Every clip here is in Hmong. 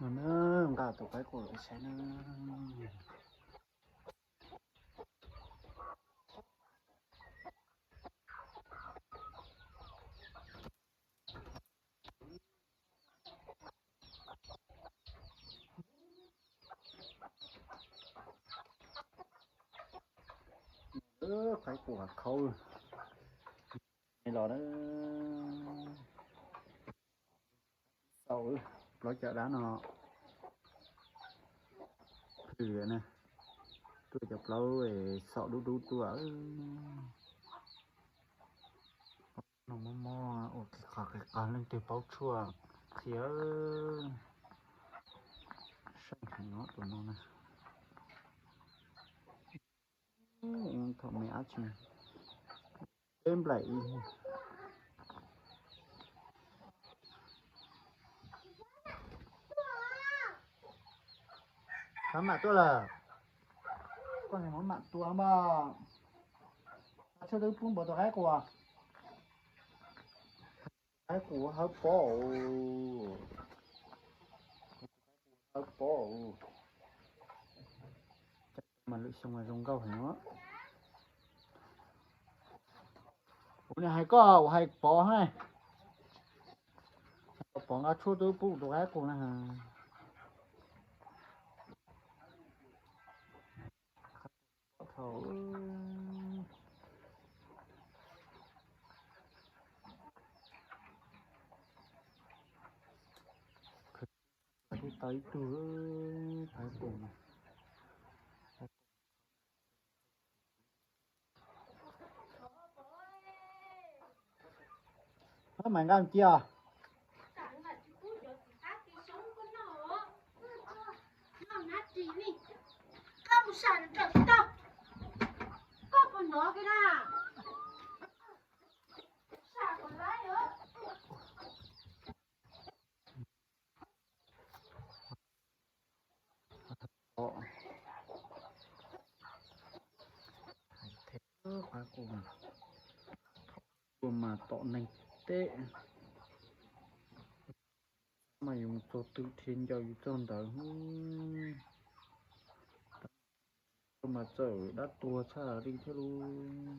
Na, nqa tus qaib qus los saib na. Qaib qus khaub los na. Xaum plaub cawv dab no, plhws na, tuaj cov plaub xaum dub dub tuaj. No mob mob ua qis qos qis qos leej twg paub tshuaj qhia. Saib heev no tus no na. Thaum me ab tsi peb nplaim ib. Qhov mam tuaj lawm. Koj niam mam tua mas. Tshuaj twb pub npaum tus qaib qus. Qaib qus hawb pob. Hawb pob. Mas lwm xyoo mas zoo nkauj heev os. Kuv niam hais koj, kuv hais Pov ne. Pov nqa tshuaj twb pub tus qaib qus na. Tau ib tug qaib qus. Mas nqa cia. Qaib qus mas tom neeg teb. Mas yus mus txog twg dhia ncaus yus txog ntawd. Mas txawm dab tuag tshaj li thiab lauj.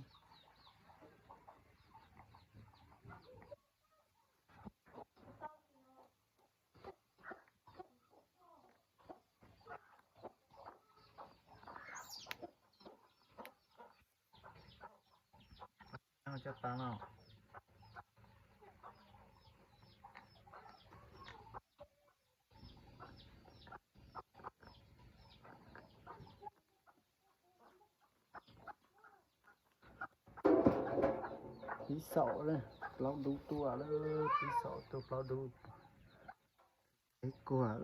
Cov pas no. Ib xaum, plaub dub tuaj lawm, ib xaum tuaj plaub dub. Ib kuag.